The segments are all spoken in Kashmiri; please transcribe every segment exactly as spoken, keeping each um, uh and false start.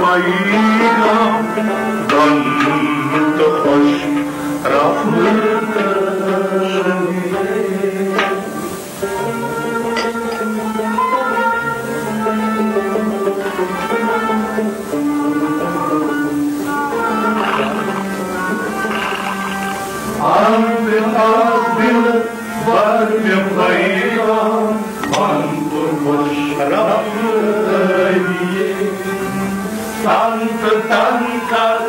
پیغام، بنت خوش رفت۔ انت از دل بر مے پیغام، بنت خوش رفت۔ تن تہٕ تن کر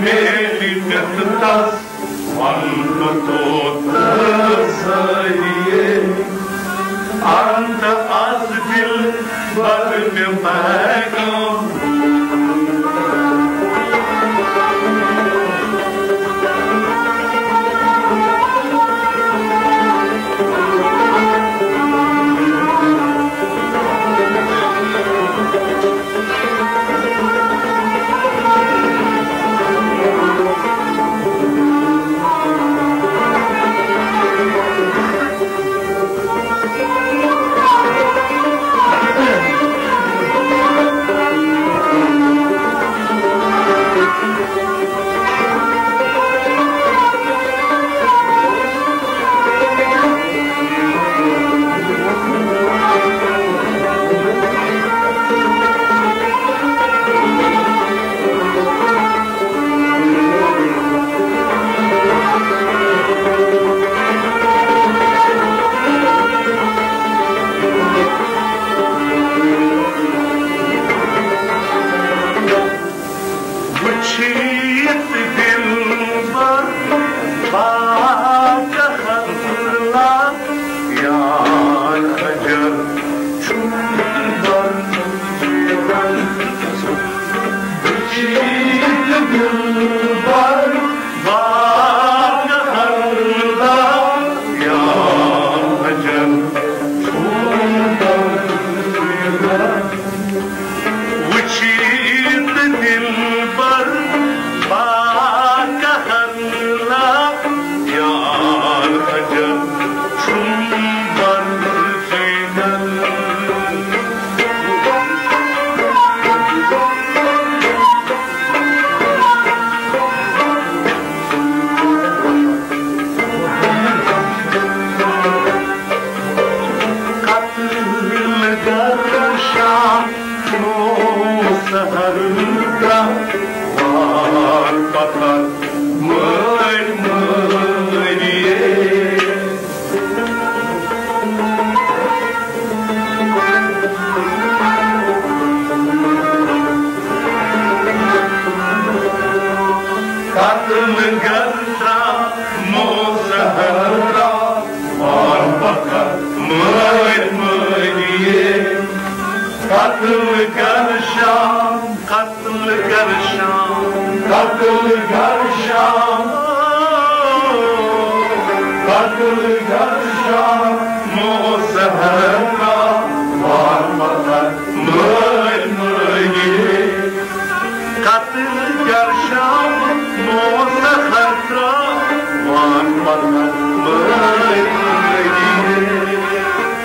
میلہِ مےٚ تہٕ تس، ونہٕ بہٕ توتہٕ سٲری۔ انت از دل بر مے پیغام۔ وٕچھِتھ دِلبر باقہر لا یار حجر چھُم بر۔ وٕچھِتھ دِلبر باقہر لا یار حجر چھُم بر۔ وٕچھِتھ دِلبر باقہر لا یار حجر چھُم بر۔ قتل گر شام مو سحر کا وار پتھر مٲرۍ مٲرِیے۔ قتل گر شام مو سحر کا وار پتھر مٲرۍ مٲرِیے۔ قتل گر شام، قتل گر شام، قتل گر شام، قتل گر شام، مو سحر کا وار پتھر مٲرۍ مٲرِیے۔ قتل گر شام، مو سحر کا وار پتھر مٲرۍ مٲرِیے۔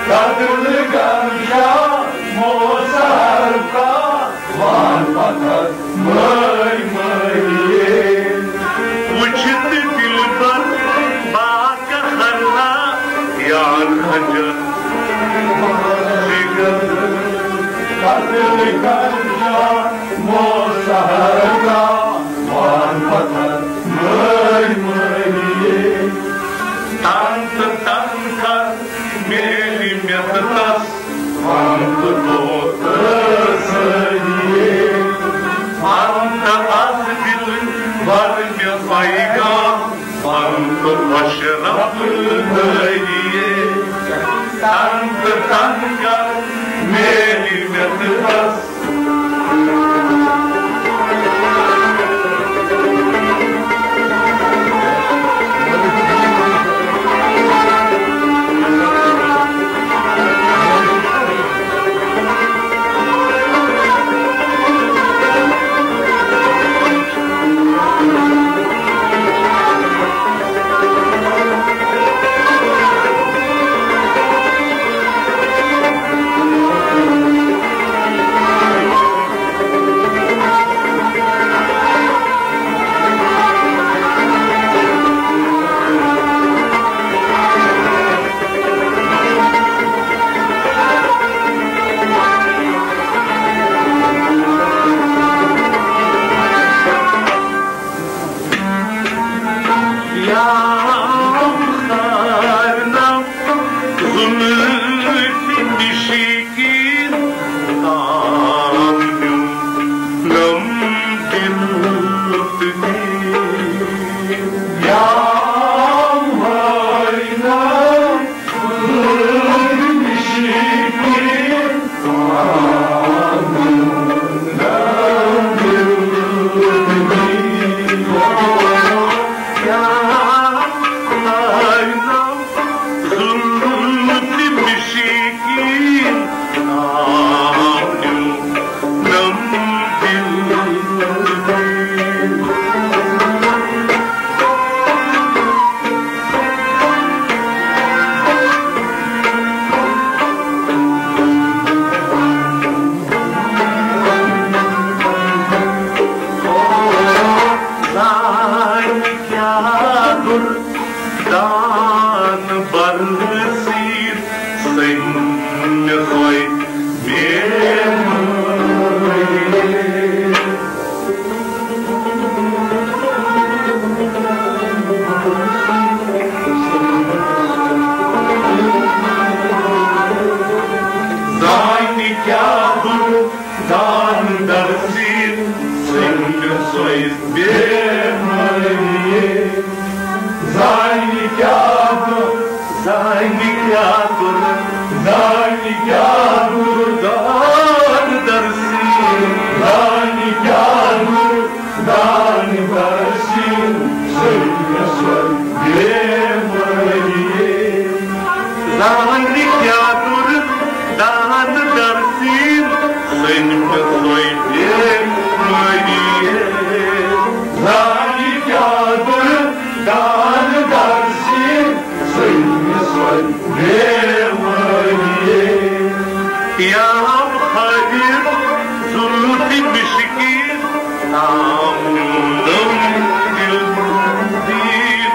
قتل گر شام، مو سحر کا وار پتھر مٲرۍ مٲرِیے۔ وٕچھِتھ دِلبر باقہر لا یار حجر جگر۔ قتل گر شام، مو سحر کا وار پتھر مٲرۍ مٲرِیے۔ تن تہٕ تن کر میلہِ مےٚ تہٕ تس، ونہٕ بہٕ توتہٕ سٲری۔ انت از دِلبر مےٚ پیغام، ونہٕ بہٕ خوش رفت دٲری۔ تن تہٕ تن کر میلہِ مےٚ تہٕ تس، زانہِ کیٛاہ دُر دان برسیٖر سٔنۍ مےٚ سۄے بیمٲری۔ زانہِ کیٛاہ دُر دان درسیٖر سٔنۍ مےٚ سۄے بیمٲری۔ زانہِ کیٛاہ دُر، زانہِ کیٛاہ دُر، زانہِ کیٛاہ دُر دان درسیٖر، زانہِ کیٛاہ دُر دان درسیٖر سٔنۍ مےٚ سۄے بیمٲری۔ زانہِ کیٛاہ دُر دان درسیٖر سٔنۍ مےٚ سۄے بیمٲری۔ زانہِ کیٛاہ دُر دان درسیٖر سٔنۍ مےٚ سۄے بیمٲری۔ یا خٲلق ذوالجلال مشکین، تام نیوٗنم دل دیر۔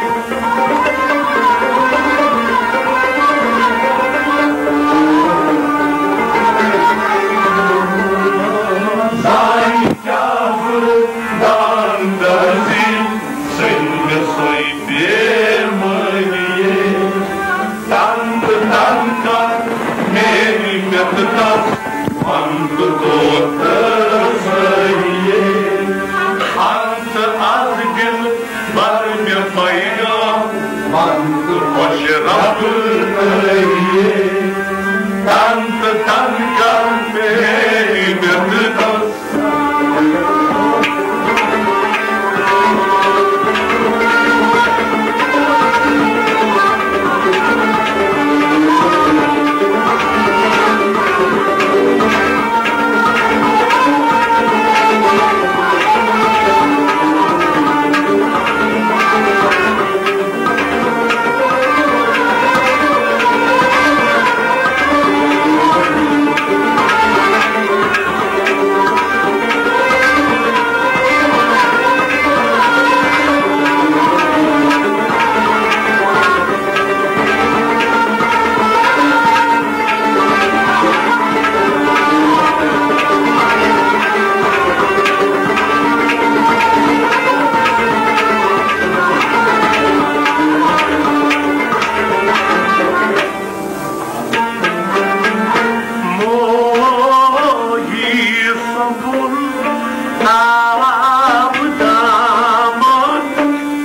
زانہِ کیٛاہ دُر دان درسیٖر سٔنۍ مےٚ سۄے بیمٲری۔ تن تہٕ تن کر میٛانہِ مےٚ تہٕ تس، ون تہٕ توتہٕ سٲری۔ ان تہٕ از دل بر مےٚ پیغام، ون تہٕ خۄش رب کٔری۔ تن تہٕ تن کر میٛانہِ مےٚ تہٕ تس۔ مویی سنبل تاب دامن،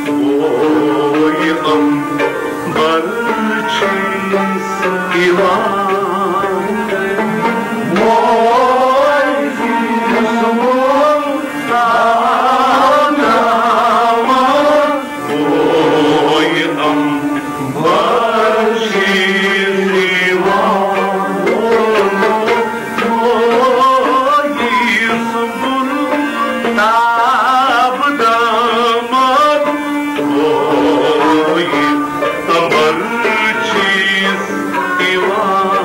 بوی عنبر چھیس یوان۔ مویی سنبل تاب دامن، بوی عنبر چھیس یوان۔ بوی سنبل تاب دامن، بوی عنبر چھیس یوان۔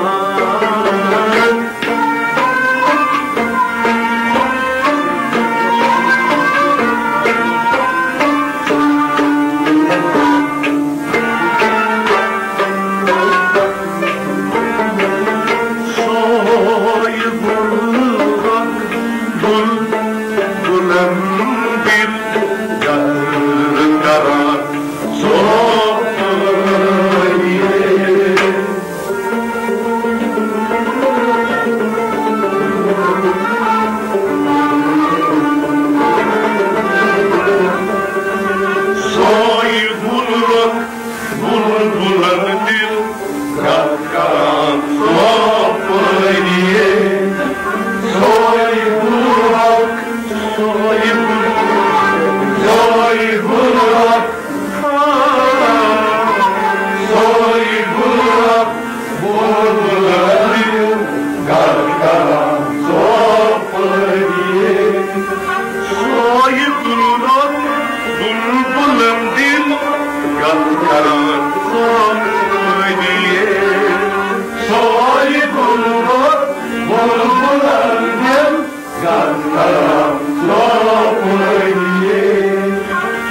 سوے بُلبُل، بُلبُلن دِل گَر کران سوپٲرۍ۔ سوے بُلبُل، بُلبُلن دِل گَر کران سوپٲرۍ۔ سوے بُلبُل، سوے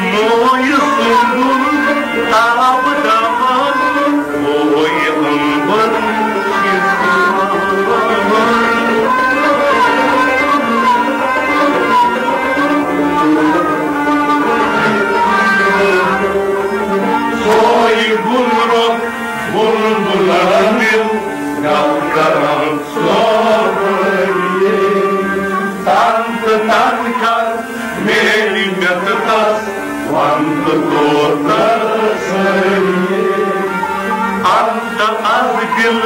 مویہِ سُنٛدُن تاب دمن، مویہِ امبر شِکمن۔ سوے گُل روٚف بُلبُلن دِل گل کران۔ سوے تن تہٕ تن کر میلہِ مےٚ تہٕ تس، ون تہٕ کوتاہ سٲری۔ ان تہٕ از دِل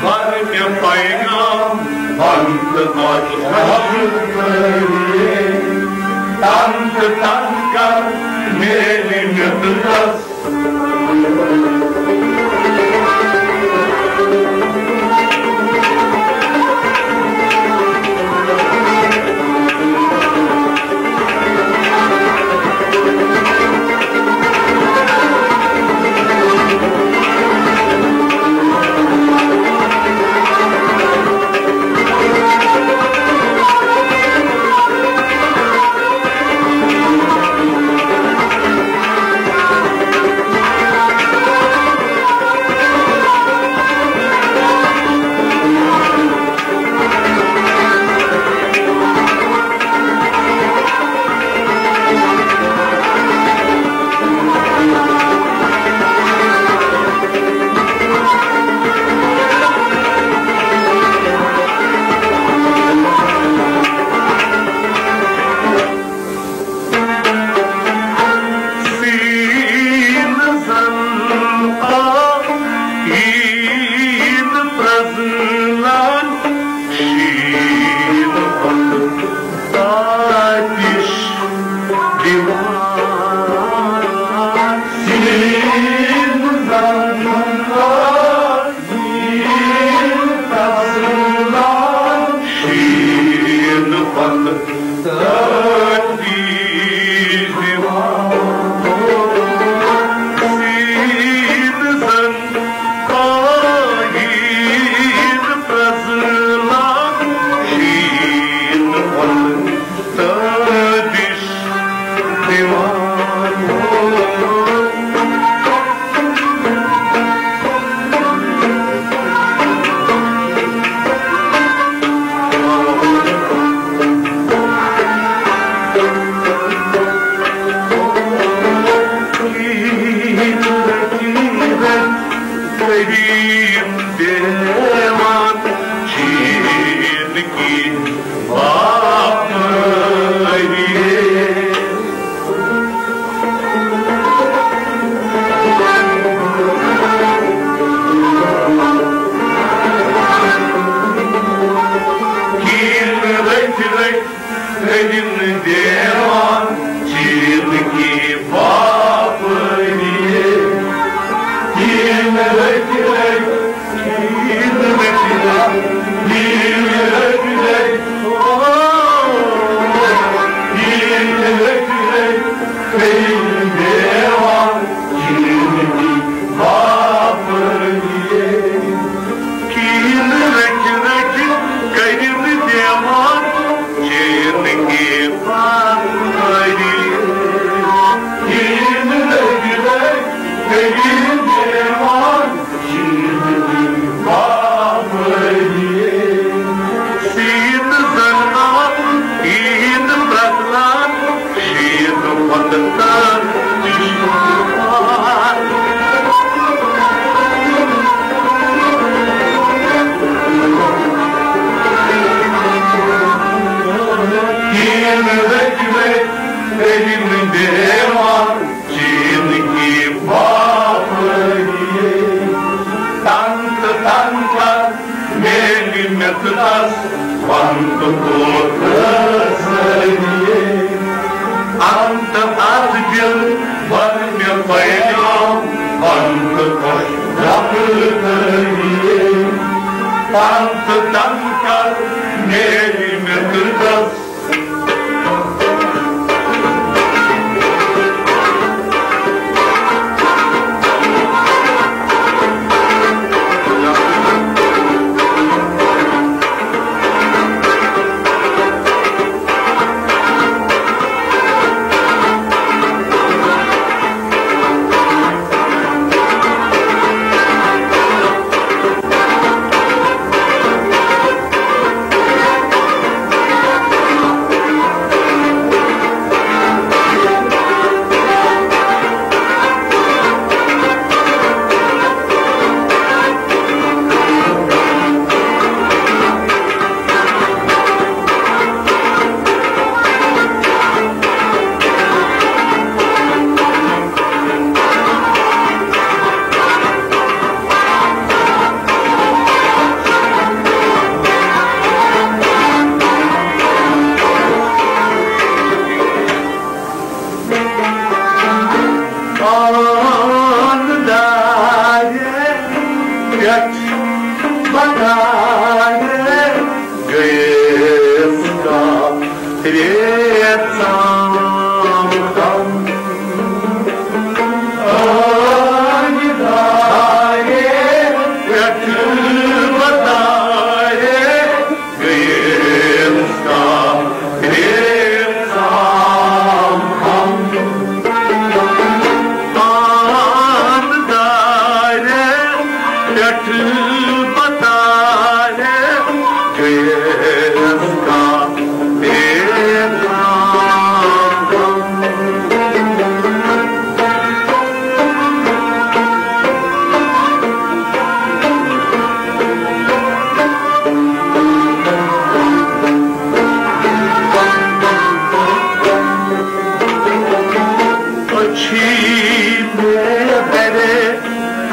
بر مےٚ پیغام، ون تہٕ خۄش خبر سٲری۔ تن تہٕ تن کر میلہِ مےٚ تہٕ تس۔ سیٖنہٕ زَن آیٖنہٕ پرٛزلان، شیٖنہٕ پَتہٕ آتِش دِوان۔ سیٖنہٕ زَن آیٖنہٕ پرٛزلان، شیٖنہٕ پَتہٕ تہٕ بیٚیہِ دِوان۔ سیٖنہٕ زَن آیٖنہٕ پرٛزلان، شیٖنہٕ پَتہٕ تہٕ بیٚیہِ دِوان۔ قدیم دیوان چین کی باپاری۔ کِن رٔتھۍ رٔتھۍ کٔرِن دیوان چیٖنہٕ کی باپٲری۔ کِن رٔتھۍ رٔتھۍ، کِن رٔتھۍ رٔتھۍ، کِن رٔتھۍ رٔتھۍ، او، کِن رٔتھۍ رٔتھۍ کٔرِن دیوان چیٖنہٕ کی باپٲری۔ کِن رٔتھۍ رٔتھۍ کٔرِن دیوان چیٖنہٕ کی باپٲری۔ کِن رٔتھۍ رٔتھۍ کٔرِن دیوان چیٖنہٕ کی باپٲری۔ سیٖنہٕ زَن آو عیٖد پرٛزلان، شیٖنہٕ پَتہٕ تہٕ تِش۔ کِن رٔتھۍ رٔتھۍ کٔرِن دیوان چیٖنہٕ کی باپٲری۔ تَن تہٕ تَن کر میلہِ مےٚ تہٕ تَس، وَن تہٕ کوتاہ سٲری۔ اَن تہٕ اَتھ دِل بَر مےٚ پیغام، وَن تہٕ خۄش خبر سٲری۔ تَن تہٕ تَن کر میلہِ مےٚ تہٕ تَس،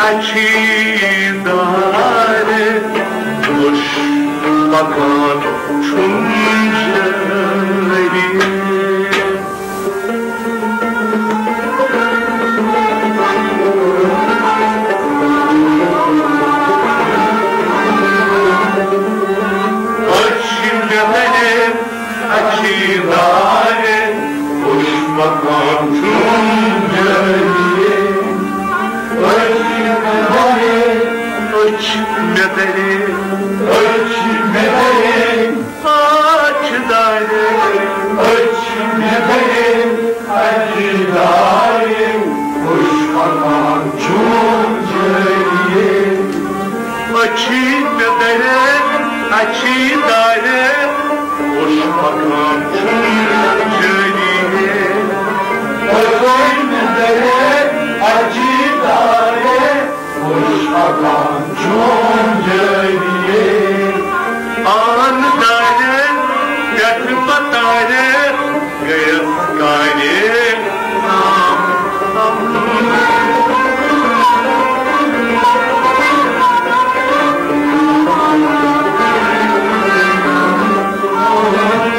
اچھی دارِ، خوش مکان چھُم جٲری۔ أچھ مےٚ دَرِ، اچھی دارِ، خوش مکان چھُم جٲری۔ أچھ مےٚ دَرِ، أچھ مےٚ دَرِ، أچھ مےٚ دَرِ، أچھ دارِ، أچھ مےٚ دَرِ، اچھی دارِ، خوش مکان چھُم جٲری۔ أچھی مےٚ دَرِ، اچھی دارِ، خوش مکان چھُم جٲری۔ أچھی مےٚ دَرِ، اچھی دارِ، خوش مکان چھُم جٲری۔ آن دارِ، پٮ۪ٹھ پتارِ، گٔیَس کارِ۔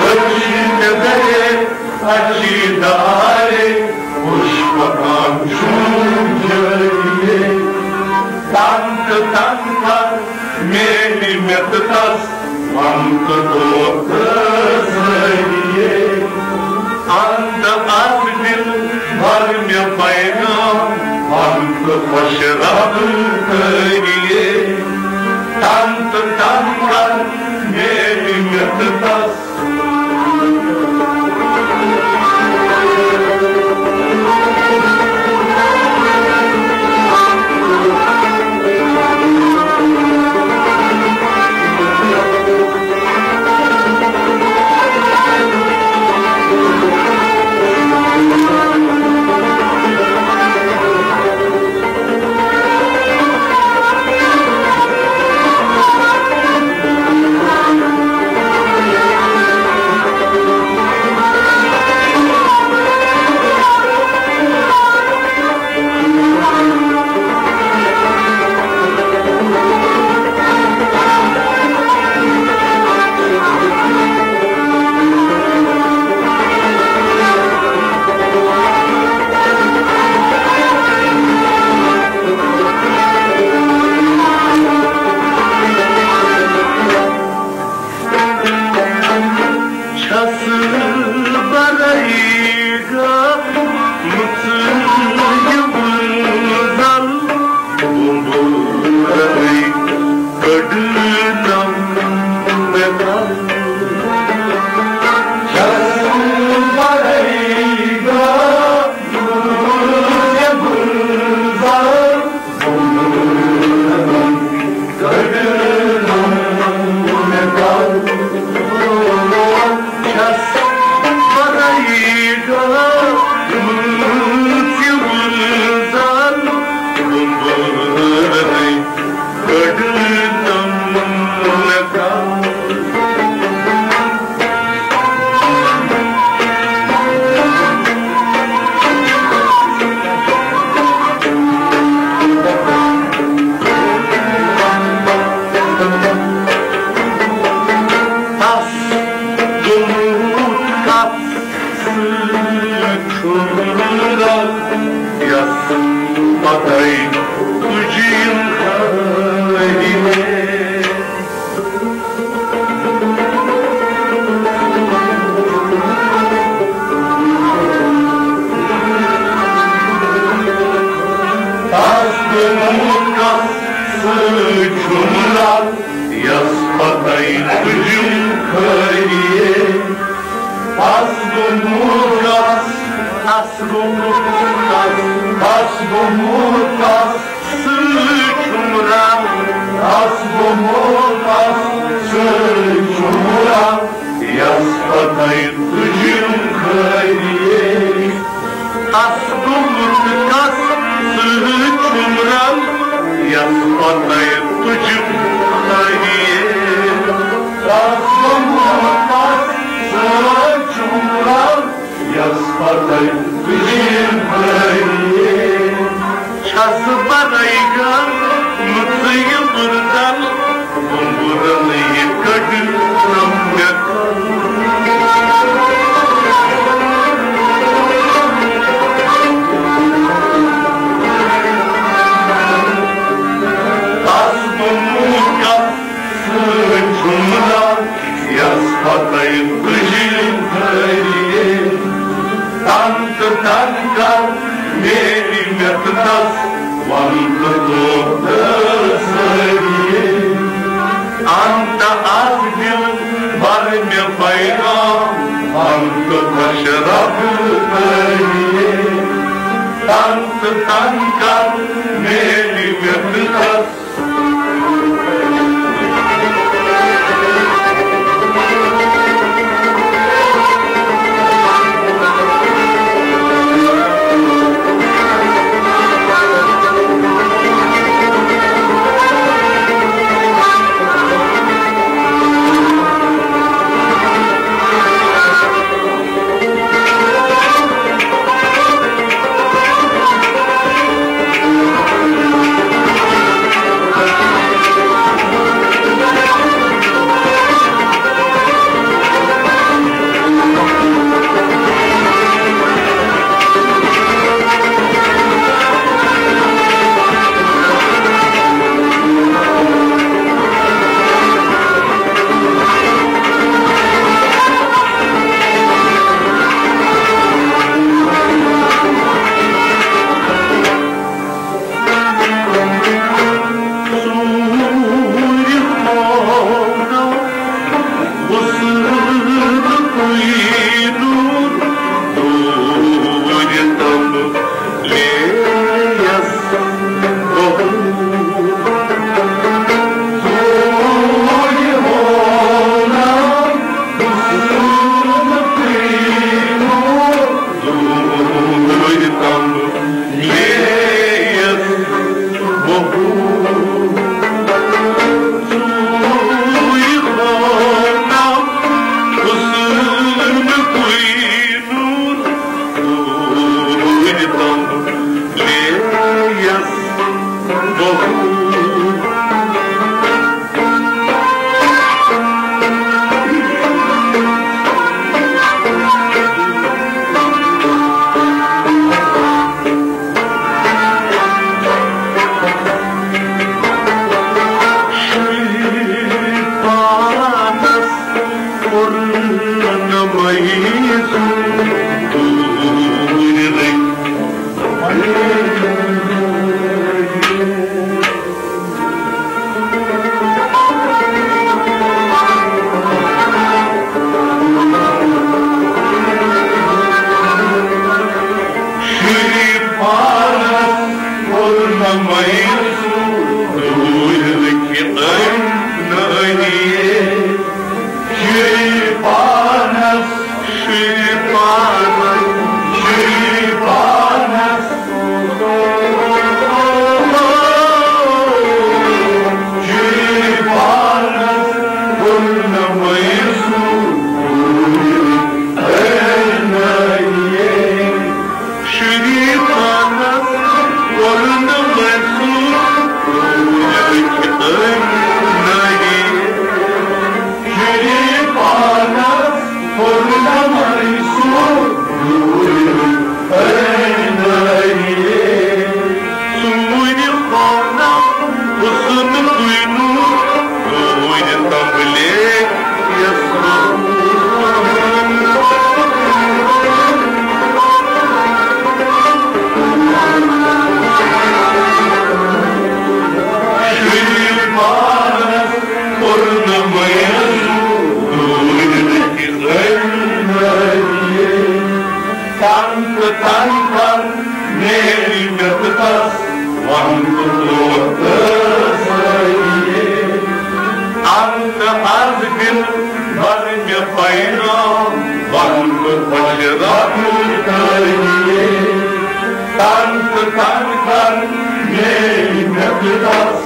أچھی مےٚ دَرِ، اچھی دارِ، خوش مکان چھُم جٲری۔ تن تہٕ تن کر میلہِ مےٚ تہٕ تس، پنت دوست سٲری۔ انت از دل بھر مےٚ پیغام، پنت خوش رب کٔرِیے۔ تن تہٕ تن کر میلہِ مےٚ تہٕ تس، چھَس بَرٲے گٔمٕژ یہِ وُنزَل بُنبُلَے کٔڑنَم مےٚ تَل۔ چھَس بَرٲے گٔمٕژ یہِ وُنزَل تس گوٚمُت کتھ سۭتۍ ٹھُرٕ، یس پتے تُجہِ یِم خٲری۔ گوٚمُت کَس، تَس گوٚمُت کَس، تَس گوٚمُت کَس، سۭتۍ چھُم رَل، تَس گوٚمُت کَس، سۭتۍ چھُم رَل، یَس پَتَے تُجِم خٲری۔ تَس گوٚمُت کَس، سۭتۍ چھُم رَل، یَس پَتَے تُجِم خٲری۔ تَس گوٚمُت کَس، سۭتۍ چھُم رَل، یَس پَتَے تُجِم خٲری۔ چھَس بَرَے گَن، مُژٕ یہِ بُردَن، بُمبُرَن یہِ کٔڑِتھ ترٛم مےٚ۔ تَس گوٚمُت کَس، سۭتۍ چھُم رَل، یَس پَتَے تُجِم خٲری۔ تَن تہٕ تَن کَر میلہِ مےٚ تہٕ تَس، وَن تہٕ ژوٚپ تہٕ سٲری۔ اَن تہٕ اَز دِل بَر مےٚ پیغام، وَن تہٕ خۄش رَب خٲری۔ تَن تہٕ تَن کَر میلہِ مےٚ تہٕ تَس، انت تن کر میری مےٚ تہٕ تس ونہٕ بہٕ دود تہٕ سٲری۔ انت از دل بر مےٚ پینام ونہٕ بہٕ خۄش ربٕنۍ تٲری۔ انت تن کر میری مےٚ تہٕ تس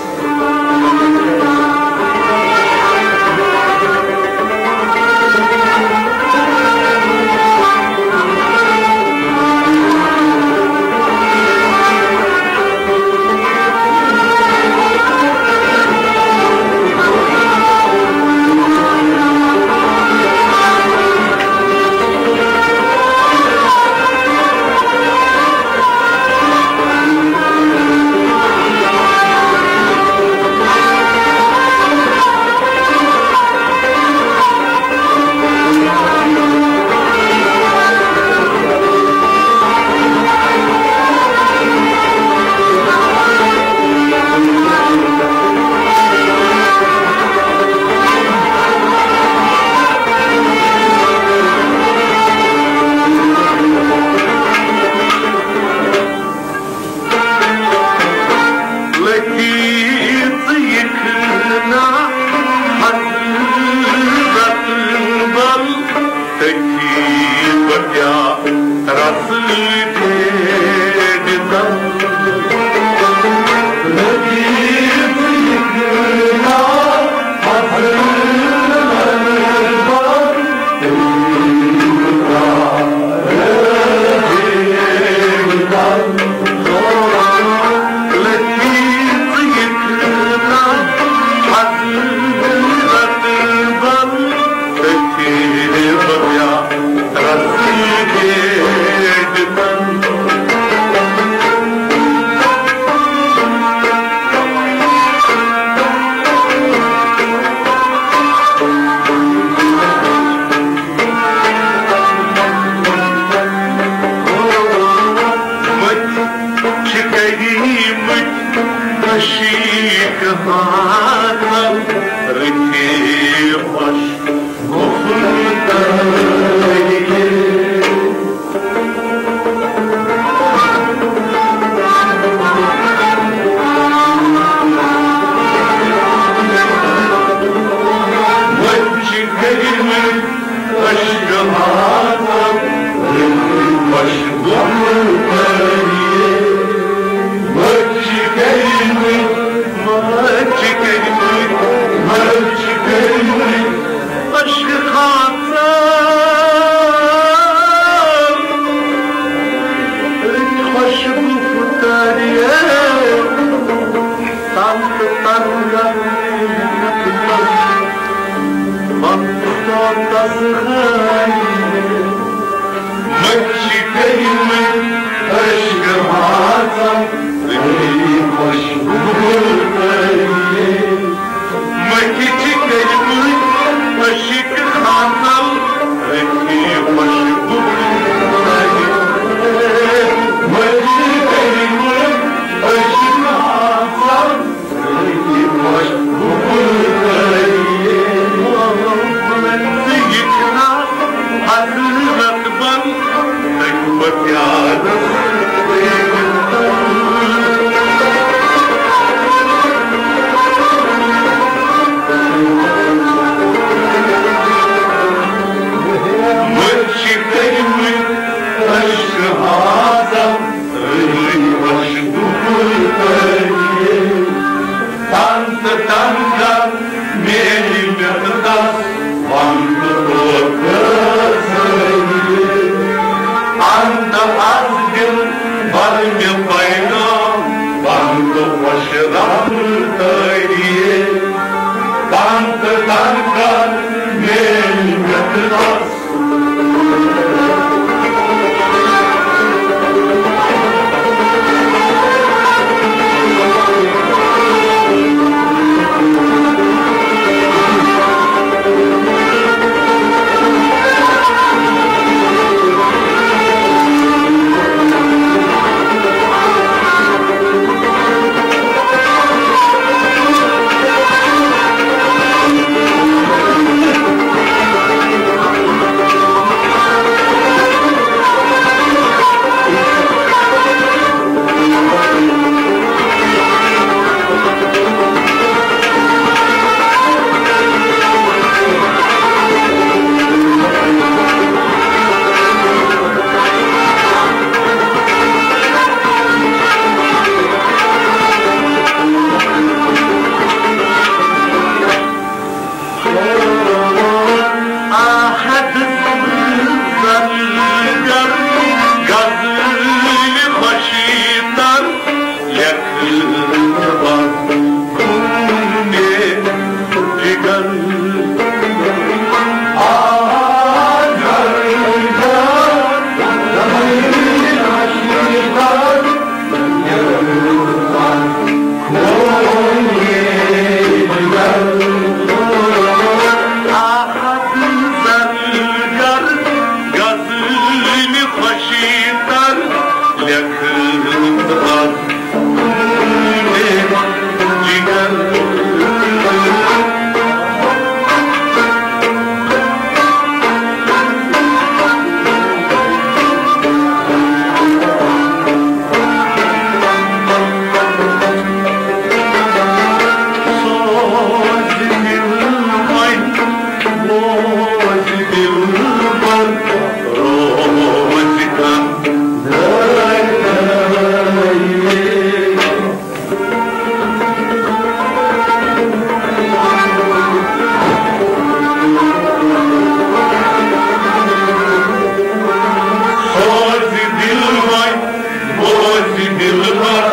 لطیف یہِ کھنا حضرت بل تٔتھی بہٕ کیٛاہ رسہٕ ٹھیرِتن۔ لطیف یہِ کھنا حضرت بل تٔتھی بہٕ کیٛاہ چھِ کٔرمٕتۍ عشیٖق حسن رٔفیٖق خۄش گُفتٲری۔ وۄنۍ چھِ کٔرمٕتۍ عشق حسن رٔفیٖق خۄش گُفتٲری۔ مٔتۍ چھِ کٔرمٕتۍ، مٔتۍ چھِ کٔرمٕتۍ، مٔتۍ چھِ کٔرمٕتۍ عشق حسن خۄش گُفتٲری۔ تن تہٕ تن گژھِ وقت سوتس غٲلۍ۔ مٔتۍ چھِ کٔرمٕتۍ عشق حسن رٔفیٖق خۄش گُفتٲری۔ مٔتۍ چھِ کٔرمٕتۍ عشق حسن رٔفیٖق خۄش گُفتٲری۔ مٔتۍ چھِ کٔرمٕتۍ عشق حسن خوشی تر لیکھ ژٕ اَتھ جگر۔ سوز دِل وۄنۍ، بوز دِلبر، روز کم۔ سوز دِل وۄنۍ، بوز دِلبر،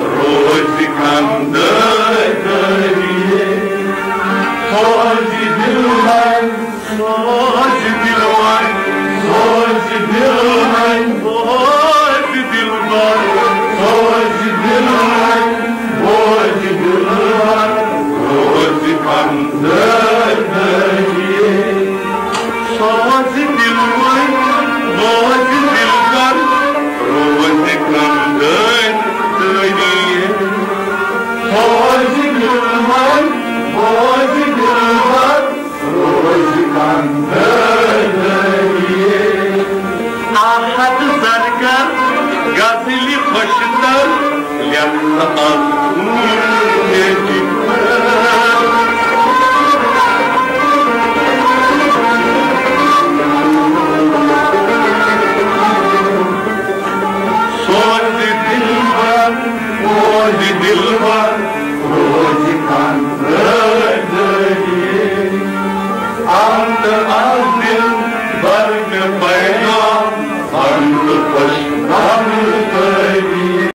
روز خندٲنی۔ سوز دِل وۄنۍ، سوز دِل وۄنۍ، سوز دِل وۄنۍ، بوز دِلبر، سوز دِل وۄنۍ، بوز دِلبر، روز خندٲنی۔ سوز دِل وۄنۍ، بوز دِلبر، روز خندٲنی۔ سوز دِل وۄنۍ، بوز دِلبر، روز خندٲنی۔ آحد زرگر، غزلہِ خوشتر، لیکھ ژٕ اَتھ